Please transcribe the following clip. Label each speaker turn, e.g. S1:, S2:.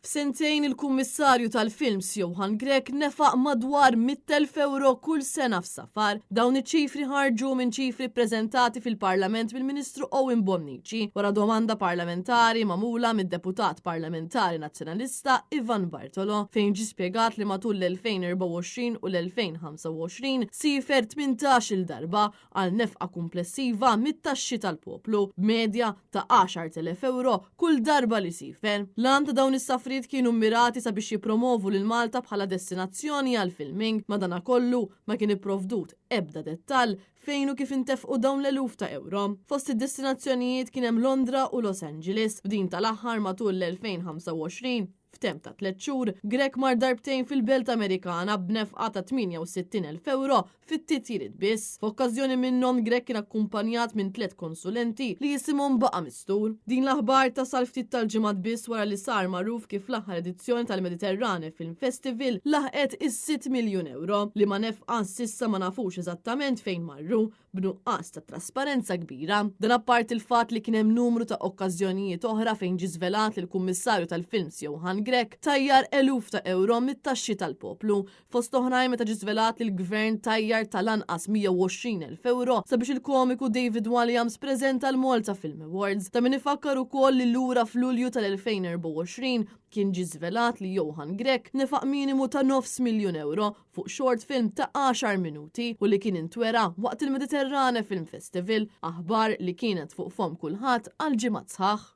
S1: F'sentejn il-Kummissarju tal-Films Johann Grech nefaq madwar 100,000 ewro kull sena f'safar. Dawn iċ-ċifri ħarġu minn ċifri ppreżentati fil-Parlament mill-Ministru Owen Bonnici wara domanda parlamentari magħmula mid-Deputat Parlamentari Nazzjonalista Ivan Bartolo fejn ġie spjegat li matul l-2024 u l-2025 siefer 18-il darba għal nefqa kumplessiva mit-taxxi tal-poplu, b'medja ta' 10,000 ewro kull darba li siefer. L-għan ta' dawn is-safriet kienu mmirati sabiex jippromovu lil Malta bħala destinazzjoni għall-filming, madanakollu ma kien ipprovdut ebda dettall fejn u kif intefqu dawn l-eluf ta' ewro. Fost id-destinazzjonijiet kien hemm Londra u Los Angeles, b'din tal-aħħar matul l-2025. F'temp ta' tlett xhur, Grech mar darbtejn fil-belt Amerikana b'nefqa ta' 68,000 ewro fit-titjiriet biss. F'okkażjoni minnhom Grech kien akkumpanjat minn tlett konsulenti li isimhom baqa' mistur. Din l-aħbar tasal ftit tal-ġimgħat biss wara li sar magħruf kif l-aħħar edizzjoni tal-Mediterrane Film Festival laħqet is-sitt miljun ewro, liema nefqa s'issa ma nafux eżattament fejn marru. b'nuqqas ta' trasparenza kbira. Dan apparti l-fatt li kien hemm numru ta' okkażjonijiet oħra fejn ġie żvelat li l-Kummissarju tal-Films Johann Grech tajjar eluf ta' ewro mit-taxxi tal-poplu. Fost oħrajn meta ġie żvelat li l-Gvern tajjar tal-anqas 120,000 ewro sabiex il-komiku David Walliams preżenta l-Malta Film Awards. Ta' min ifakkar ukoll li lura f'Lulju tal-2024 kien ġie żvelat li Johann Grech nefaq minimu ta' nofs miljun ewro fuq short film ta' għaxar minuti u li kien intwera waqt il-Mediterrane Film Festival, aħbar li kienet fuq fomm kulħadd għal ġimgħat sħaħ.